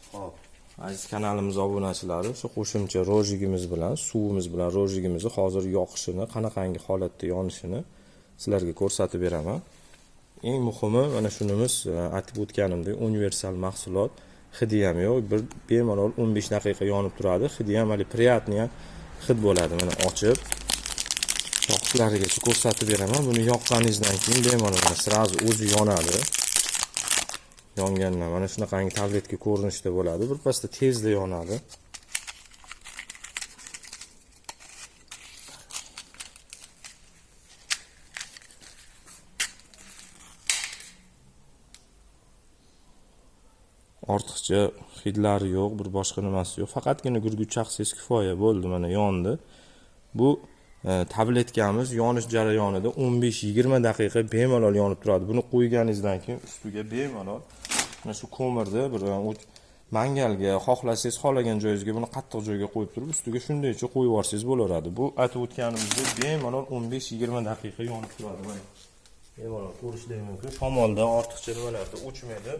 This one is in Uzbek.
Xo'p, aziz kanalimiz obunachilari, shu qo'shimcha rojigimiz bilan, suvimiz bilan rojigimizni hozir yoqishini, qanaqangi holatda yonishini sizlarga ko'rsatib beraman. Eng muhimi, mana shunimiz aytib o'tganimdek universal mahsulot, hidi ham yo'q, bir bemalol 15 daqiqa yonib turadi. Hidi ham hali приятный ham hid bo'ladi. Mana ochib yoqishlarigacha ko'rsatib beraman. Buni yoqqaningizdan keyin bemalol mana сразу o'zi yonadi. Yongandan mana shunaqangi tabletka ko'rinishda bo'ladi. Birpasda tezda yonadi. Ortiqcha hidlari yo'q, bir boshqa nimasi yo'q. Faqatgina gurgut chaqsangiz kifoya bo'ldi, mana yondi. Bu tabletkamiz yonish jarayonida 15-20 daqiqa bemalol yonib turadi. Buni qo'yganingizdan keyin ustiga bemalol mana shu ko'mirni bir mangalga xohlasangiz xohlagan joyingizga buni qattiq joyga qo'yib turib ustiga shundaycha qo'yib yuborsangiz bo'laveradi. Bu aytib o'tganimizdek bemalol 15-20 daqiqa yonib turadi. Mana bemalol ko'rishingiz mumkin. Shamolda ortiqcha nimalarda o'chmaydi.